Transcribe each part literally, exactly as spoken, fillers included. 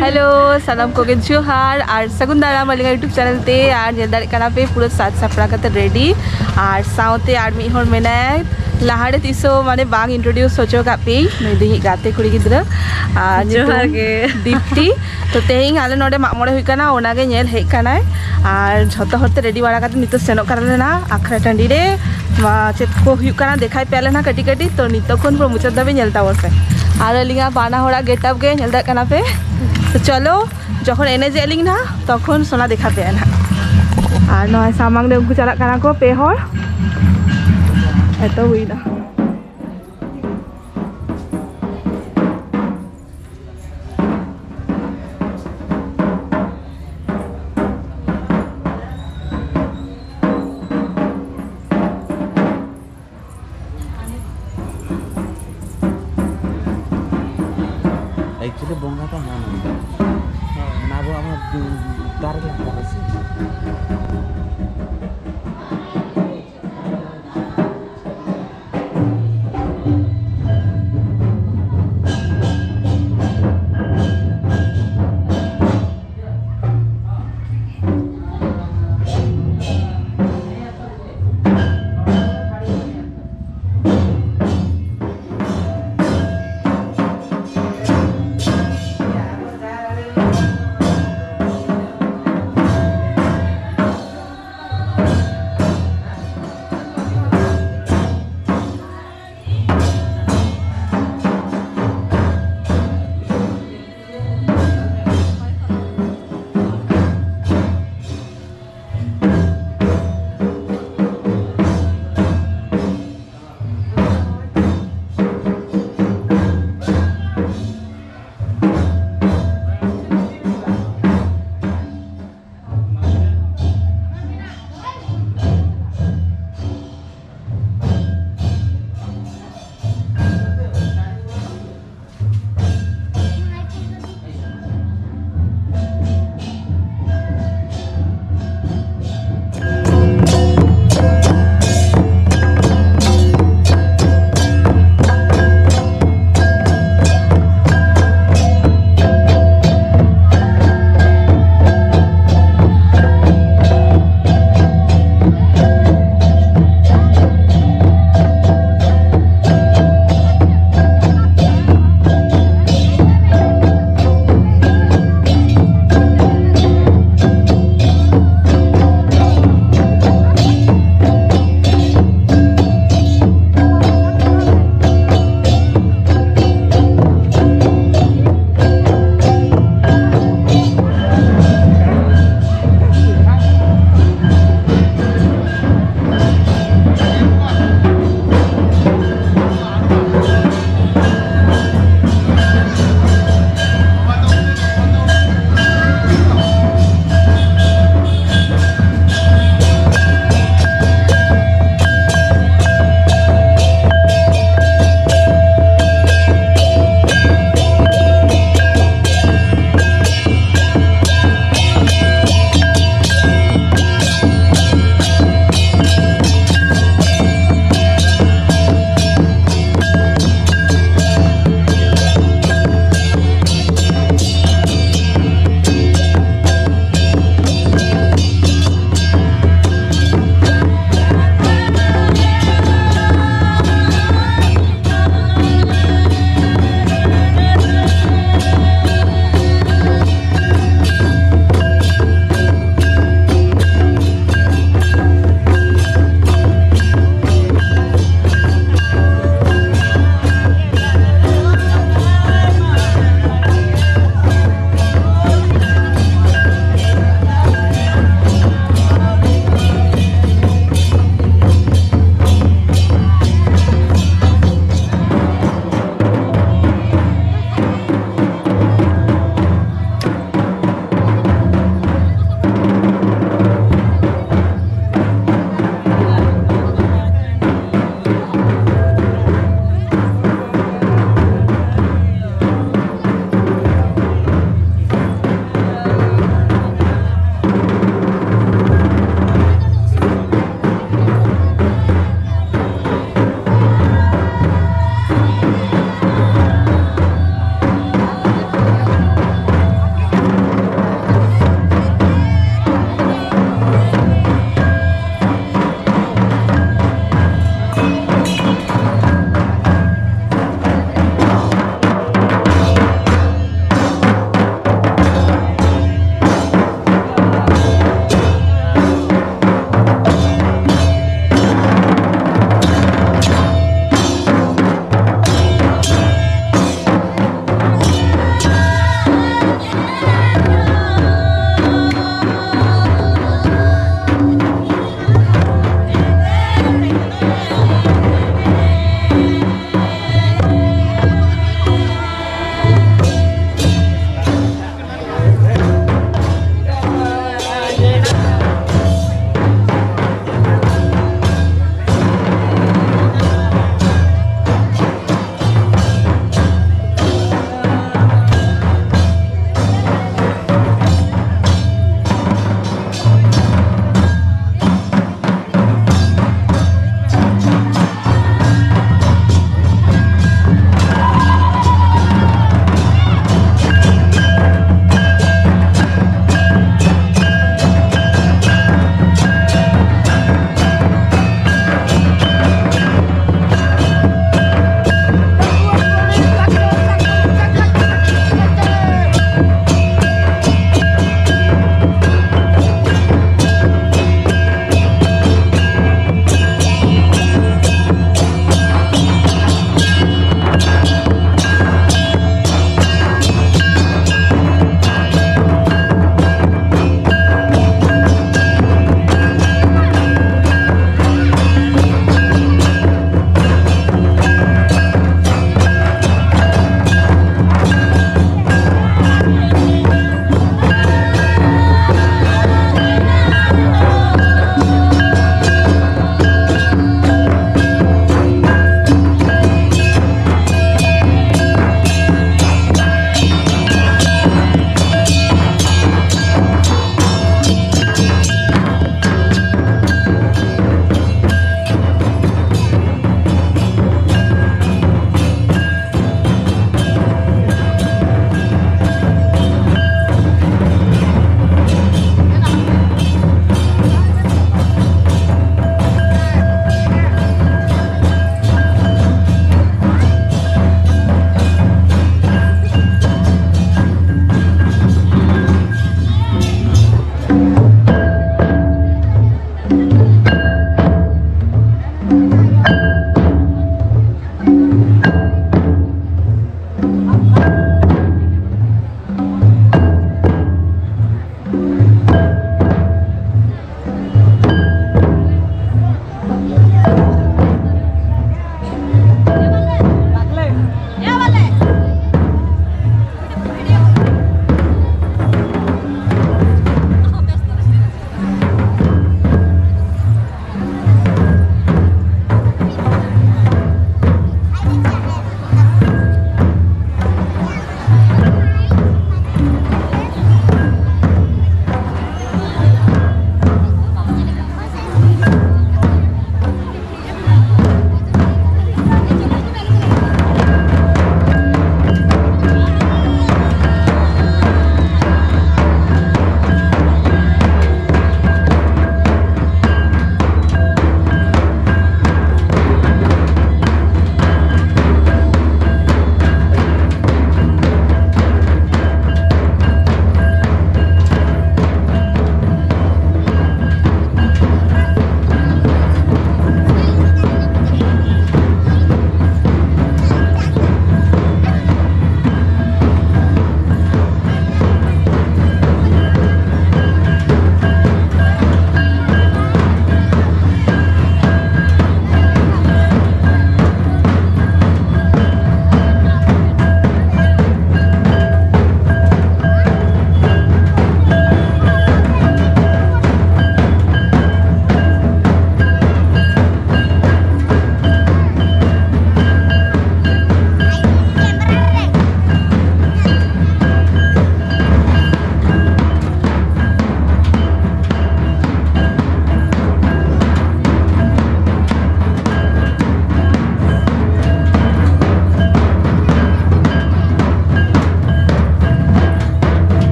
Hello, ᱥᱟᱱᱟᱢ ᱠᱚᱜᱮ ᱡᱚᱦᱟᱨ ᱟᱨ ᱥᱟᱹᱜᱩᱱ ᱫᱟᱨᱟᱢ ᱟᱹᱞᱤᱧᱟᱜ YouTube ᱪᱮᱱᱮᱞ ᱛᱮ᱾ ᱟᱨ ᱧᱮᱞ ᱫᱟᱲᱮᱭᱟᱜ ᱠᱟᱱᱟ ᱯᱮ, ᱯᱩᱨᱟᱹ ᱥᱟᱡᱽ ᱥᱟᱯᱲᱟᱣ ᱠᱟᱛᱮ ᱨᱮᱰᱤ, ᱟᱨ ᱥᱟᱶᱛᱮ ᱟᱨ ᱢᱤᱫ ᱦᱚᱲ ᱢᱮᱱᱟᱭᱟ, ᱞᱟᱦᱟᱨᱮ ᱛᱤᱥ ᱦᱚᱸ ᱢᱟᱱᱮ ᱵᱟᱝ ᱤᱱᱴᱨᱳᱰᱤᱭᱩᱥ ᱦᱚᱪᱚ ᱟᱠᱟᱫ ᱯᱮᱭᱟᱹᱧ, ᱱᱩᱭ ᱫᱚ ᱤᱧᱤᱡ ᱜᱟᱛᱮ ᱠᱩᱲᱤ ᱜᱤᱫᱽᱨᱟᱹ᱾ ᱟᱨ ᱡᱚᱦᱟᱨ ᱧᱩᱛᱩᱢ ᱜᱮ᱾ ᱫᱤᱯᱛᱤ᱾ ᱛᱚ ᱛᱮᱦᱮᱧ ᱟᱞᱮ ᱱᱚᱰᱮ ᱢᱟᱜ ᱢᱚᱬᱮ ᱦᱩᱭᱩᱜ ᱠᱟᱱᱟ, ᱚᱱᱟᱜᱮ ᱧᱮᱞ ᱦᱮᱡ ᱠᱟᱱᱟᱭ᱾ ᱟᱨ ᱡᱷᱚᱛᱚ ᱦᱚᱲ ᱛᱮ ᱨᱮᱰᱤ ᱵᱟᱲᱟ ᱠᱟᱛᱮ ᱱᱤᱛᱚᱜ ᱥᱮᱱᱚᱜ ᱠᱟᱱᱟᱞᱮ ᱱᱟᱦᱟᱜ ᱟᱠᱷᱲᱟ ᱴᱟᱺᱰᱤ ᱨᱮ᱾ ᱢᱟ, ᱪᱮᱫ ᱠᱚ ᱦᱩᱭᱩᱜ ᱠᱟᱱᱟ ᱫᱮᱠᱷᱟᱭ ᱯᱮᱭᱟᱞᱮ ᱱᱟᱦᱟᱜ ᱠᱟᱹᱴᱤᱡ ᱠᱟᱹᱴᱤᱡ᱾ ᱛᱚ ᱱᱤᱛᱚᱜ ᱠᱷᱚᱱ ᱯᱩᱨᱟᱹ ᱢᱩᱪᱟᱹᱫ ᱫᱷᱟᱹᱵᱤᱡ ᱧᱮᱞ ᱛᱟᱵᱚᱱ ᱯᱮ᱾ ᱟᱨ ᱟᱹᱞᱤᱧᱟᱜ ᱵᱟᱱᱟ ᱦᱚᱲᱟᱜ ᱜᱮᱴᱟᱯ ᱜᱮ ᱧᱮᱞ ᱫᱟᱲᱮᱭᱟᱜ ᱠᱟᱱᱟ ᱯᱮ᱾ ᱛᱚ ᱪᱚᱞᱚ, ᱡᱚᱠᱷᱚᱱ ᱮᱱᱮᱡᱮᱜ ᱟᱹᱞᱤᱧ ᱱᱟᱦᱟᱜ, ᱛᱚᱠᱷᱚᱱ ᱥᱳᱱᱟ ᱫᱮᱠᱷᱟ ᱯᱮᱭᱟ ᱱᱟᱦᱟᱜ᱾ ᱟᱨ ᱱᱚᱣᱟ ᱥᱟᱢᱟᱝ ᱨᱮ ᱩᱱᱠᱩ ᱪᱟᱞᱟᱜ ᱠᱟᱱᱟ ᱠᱚ ᱯᱮ ᱦᱚᱲ᱾ ᱮᱛᱚ ᱦᱩᱭᱱᱟ᱾ ᱮᱠᱪᱩᱭᱮᱞᱤ ᱵᱚᱸᱜᱟ ᱫᱚ ᱦᱟᱱᱟ ᱱᱚᱰᱮ᱾ ᱚᱱᱟ ᱟᱵᱚᱣᱟᱜ ᱚᱱᱟ ᱫᱟᱨᱮ ᱞᱟᱛᱟᱨ ᱨᱮ ᱥᱮ᱾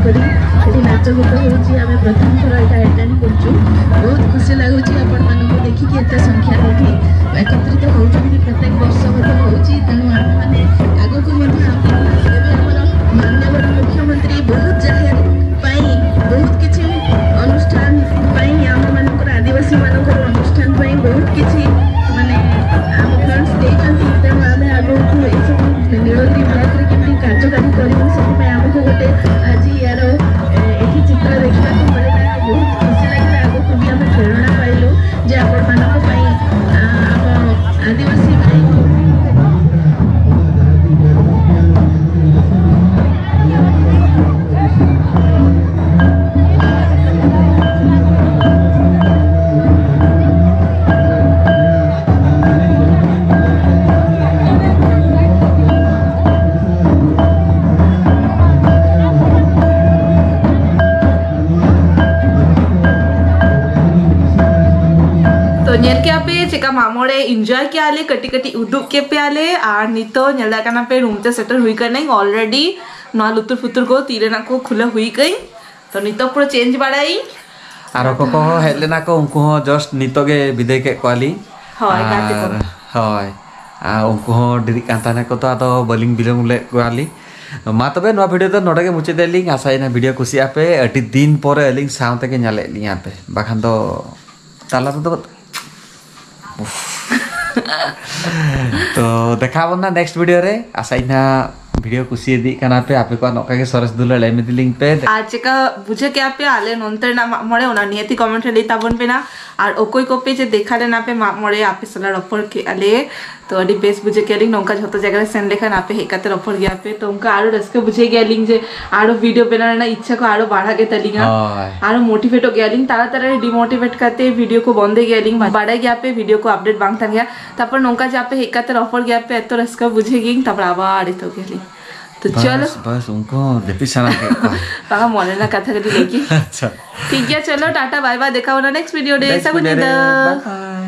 କରି ଏଠି ନାଚ ଗୀତ ହେଉଛି। ଆମେ ପ୍ରଥମ ଥର ଏଇଟା ଆଟେଣ୍ଡ କରୁଛୁ। ବହୁତ ଖୁସି ଲାଗୁଛି ଆପଣମାନଙ୍କୁ ଦେଖିକି ଏତେ ସଂଖ୍ୟା ଏଠି ଏକତ୍ରିତ ହେଉଛନ୍ତି। ପ୍ରତ୍ୟେକ ବର୍ଷ ମଧ୍ୟ ହେଉଛି, ତେଣୁ ଆମେମାନେ ଆଗକୁ ମଧ୍ୟ, ଏବେ ଆମର ମାନ୍ୟବର ମୁଖ୍ୟମନ୍ତ୍ରୀ ବହୁତ ଜାଗାରେ ପାଇଁ, ବହୁତ କିଛି ଅନୁଷ୍ଠାନ ପାଇଁ, ଆମମାନଙ୍କର ଆଦିବାସୀମାନଙ୍କର ଅନୁଷ୍ଠାନ ପାଇଁ ବହୁତ କିଛି, ମାନେ, ଆମ ଫଣ୍ଡସ୍ ଦେଇଛନ୍ତି। ତେଣୁ ଆମେ ଆଗକୁ ଏସବୁ ନୀଳଗିରି ବ୍ଲକରେ କେମିତି କାର୍ଯ୍ୟକାରୀ କରିବୁ, ସେଥିପାଇଁ ଆମକୁ ଗୋଟେ ଆଜି ୟାର, ଏ, ଏଠି ଚିତ୍ର ଦେଖିବାକୁ ମିଳିଲା। ବହୁତ ଖୁସି ଲାଗିଲା। ଆଗକୁ ବି ଆମେ ପ୍ରେରଣା ପାଇଲୁ ଯେ ଆପଣମାନଙ୍କ ପାଇଁ, ଆ, ଆମ ଆଦିବାସୀ ଭାଇ ᱛᱚ ᱧᱮᱞ ᱠᱮᱜᱼᱟ ᱯᱮ ᱪᱮᱠᱟ ᱢᱟᱜ ᱢᱚᱬᱮ ᱤᱱᱡᱚᱭ ᱠᱮᱜᱼᱟ ᱞᱮ, ᱠᱟᱹᱴᱤᱡ ᱠᱟᱹᱴᱤᱡ ᱩᱫᱩᱜ ᱠᱮᱫ ᱯᱮᱭᱟ ᱞᱮ᱾ ᱟᱨ ᱱᱤᱛᱚᱜ ᱧᱮᱞ ᱫᱟᱲᱮᱭᱟᱜ ᱠᱟᱱᱟ ᱯᱮ ᱨᱩᱢ ᱛᱮ ᱥᱮᱴᱮᱨ ᱦᱩᱭ ᱠᱟᱹᱱᱟᱹᱧ ᱚᱞᱨᱮᱰᱤ᱾ ᱱᱚᱣᱟ ᱞᱩᱛᱩᱨ ᱯᱷᱩᱛᱩᱨ ᱠᱚ ᱛᱤ ᱨᱮᱱᱟᱜ ᱠᱚ ᱠᱷᱩᱞᱟᱹ ᱦᱩᱭ ᱠᱟᱹᱧ᱾ ᱛᱚ ᱱᱤᱛᱚᱜ ᱯᱩᱨᱟᱹ ᱪᱮᱧᱡᱽ ᱵᱟᱲᱟᱭᱤᱧ᱾ ᱟᱨ ᱚᱠᱚᱭ ᱠᱚᱦᱚᱸ ᱦᱮᱡ ᱞᱮᱱᱟ ᱠᱚ, ᱩᱱᱠᱩ ᱦᱚᱸ ᱡᱟᱥᱴ ᱱᱤᱛᱚᱜ ᱜᱮ ᱵᱤᱫᱟᱹᱭ ᱠᱮᱫ ᱠᱚᱣᱟᱞᱤᱧ᱾ ᱦᱳᱭ, ᱜᱟᱛᱮ ᱠᱚ᱾ ᱟᱨ ᱦᱳᱭ, ᱟᱨ ᱩᱱᱠᱩ ᱦᱚᱸ ᱰᱮᱨᱤᱜ ᱠᱟᱱ ᱛᱟᱦᱮᱱᱟ ᱠᱚ, ᱛᱚ ᱟᱫᱚ ᱵᱟᱹᱞᱤᱧ ᱵᱤᱞᱚᱢ ᱞᱮᱫ ᱠᱚᱣᱟᱞᱤᱧ᱾ ᱢᱟ ᱛᱚᱵᱮ ᱱᱚᱣᱟ ᱵᱷᱤᱰᱤᱭᱳ ᱫᱚ ᱱᱚᱰᱮ ᱜᱮ ᱢᱩᱪᱟᱹᱫ ᱮᱫᱟᱞᱤᱧ᱾ ᱟᱥᱟᱭᱮᱱᱟ ᱵᱷᱤᱰᱤᱭᱳ ᱠᱩᱥᱤᱭᱟᱜ ᱯᱮ᱾ ᱟᱹᱰᱤ ᱫᱤᱱ ᱯᱚᱨᱮ ᱟᱹᱞᱤᱧ ᱥᱟᱶ ᱛᱮᱜᱮ ᱧᱮᱞᱮᱫ ᱞᱤᱧᱟ ᱯᱮ, ᱵᱟᱠᱷᱟᱱ ᱫᱚ ᱛᱟᱞᱟ ᱨᱮᱫᱚ ᱛᱚ ᱫᱮᱠᱷᱟᱣ ᱵᱚᱱ ᱱᱟ ᱱᱮᱠᱥᱴ ᱵᱷᱤᱰᱤᱭᱳ ᱨᱮ᱾ ᱟᱥᱟᱭᱮᱱᱟ ᱵᱷᱤᱰᱤᱭᱳ ᱠᱩᱥᱤ ᱤᱫᱤᱜ ᱠᱟᱱᱟ ᱯᱮ, ᱟᱯᱮ ᱠᱚᱣᱟᱜ ᱱᱚᱝᱠᱟ ᱜᱮ ᱥᱚᱨᱮᱥ ᱫᱩᱞᱟᱹᱲ ᱮᱢ ᱤᱫᱤ ᱞᱤᱧ ᱯᱮ᱾ ᱟᱨ ᱪᱮᱠᱟ ᱵᱩᱡᱷᱟᱹᱣ ᱠᱮᱜᱼᱟ ᱯᱮ ᱟᱞᱮ ᱱᱚᱱᱛᱮ ᱨᱮᱱᱟᱜ ᱢᱟᱜ ᱢᱚᱬᱮ, ᱚᱱᱟ ᱱᱤᱦᱟᱹᱛᱤ ᱠᱚᱢᱮᱱᱴ ᱨᱮ ᱞᱟᱹᱭ ᱛᱟᱵᱚᱱ ᱯᱮ ᱱᱟ᱾ ᱟᱨ ᱚᱠᱚᱭ ᱠᱚᱯᱮ ᱡᱮ ᱫᱮᱠᱷᱟ ᱞᱮᱱᱟ ᱯᱮ ᱢᱟᱜ ᱢᱚᱬᱮ, ᱟᱯᱮ ᱥᱟᱞᱟᱜ ᱨᱚᱯᱚᱲ ᱠᱮᱜᱼᱟ ᱞᱮ, ᱛᱚ ᱟᱹᱰᱤ ᱵᱮᱥ ᱵᱩᱡᱷᱟᱹᱣ ᱠᱮᱜᱼᱟ ᱞᱤᱧ᱾ ᱱᱚᱝᱠᱟ ᱡᱷᱚᱛᱚ ᱡᱟᱭᱜᱟ ᱨᱮ ᱥᱮᱱ ᱞᱮᱠᱷᱟᱱ ᱟᱯᱮ ᱦᱮᱡ ᱠᱟᱛᱮ ᱨᱚᱯᱚᱲ ᱜᱮᱭᱟ ᱯᱮ, ᱛᱚ ᱚᱱᱠᱟ ᱟᱨᱚ ᱨᱟᱹᱥᱠᱟᱹ ᱵᱩᱡᱷᱟᱹᱣ ᱜᱮᱭᱟ ᱞᱤᱧ ᱡᱮ ᱟᱨᱚ ᱵᱷᱤᱰᱤᱭᱳ ᱵᱮᱱᱟᱣ ᱨᱮᱱᱟᱜ ᱤᱪᱪᱷᱟ ᱠᱚ ᱟᱨᱚ ᱵᱟᱲᱦᱟᱜ ᱜᱮ ᱛᱟᱹᱞᱤᱧᱟ᱾ ᱦᱳᱭ᱾ ᱟᱨᱚ ᱢᱳᱴᱤᱵᱷᱮᱴᱚᱜ ᱜᱮᱭᱟ ᱞᱤᱧ᱾ ᱛᱟᱲᱟᱛᱟᱲᱤ ᱰᱤᱢᱳᱴᱤᱵᱷᱮᱴ ᱠᱟᱛᱮ ᱵᱷᱤᱰᱤᱭᱳ ᱠᱚ ᱵᱚᱱᱫᱮ ᱜᱮᱭᱟ ᱞᱤᱧ, ᱵᱟᱰᱟᱭ ᱜᱮᱭᱟ ᱯᱮ ᱵᱷᱤᱰᱤᱭᱳ ᱠᱚ ᱟᱯᱰᱮᱴ ᱵᱟᱝ ᱛᱟᱦᱮᱱ ᱜᱮᱭᱟ᱾ ᱛᱟᱨᱯᱚᱨ ᱱᱚᱝᱠᱟ ᱡᱮ ᱟᱯᱮ ᱦᱮᱡ ᱠᱟᱛᱮ ᱨᱚᱯᱚᱲ ᱜᱮᱭᱟ ᱯᱮ, ᱮᱛᱚ ᱨᱟᱹᱥᱠᱟᱹ ᱵᱩᱡᱷᱟᱹᱣ ᱜᱮᱭᱟᱧ, ᱛᱟᱨᱯᱚᱨ ᱟᱵᱟᱨ ᱮᱛᱚ ᱜᱮᱭᱟ ᱞᱤᱧ᱾ ᱛᱚ ᱪᱚᱞᱚ᱾ ᱵᱟᱥ, ᱵᱟᱥ, ᱩᱱᱠᱩ ᱦᱚᱸ ᱡᱟᱹᱯᱤᱫ ᱥᱟᱱᱟ ᱠᱮᱫ ᱠᱚᱣᱟ᱾ ᱵᱟᱝᱟ, ᱢᱚᱱᱮ ᱨᱮᱱᱟᱜ ᱠᱟᱛᱷᱟ ᱠᱟᱹᱴᱤᱡ ᱞᱟᱹᱭ ᱜᱮ᱾ ᱟᱪᱪᱷᱟ᱾ ᱴᱷᱤᱠ ᱜᱮᱭᱟ, ᱪᱚᱞᱚ, ᱴᱟᱴᱟ, ᱵᱟᱭ ᱵᱟᱭ, ᱫᱮᱠᱷᱟ ᱵᱚᱱᱟ ᱱᱮᱠᱥᱴ ᱵᱷᱤᱰᱤᱭᱳ ᱨᱮ᱾ ᱱᱮᱠᱥᱴ ᱥᱟᱹᱜᱩᱱ ᱵᱷᱤᱰᱤᱭᱳ ᱨᱮ, ᱧᱤᱫᱟᱹ᱾ ᱵᱟᱭ ᱵᱟᱭ᱾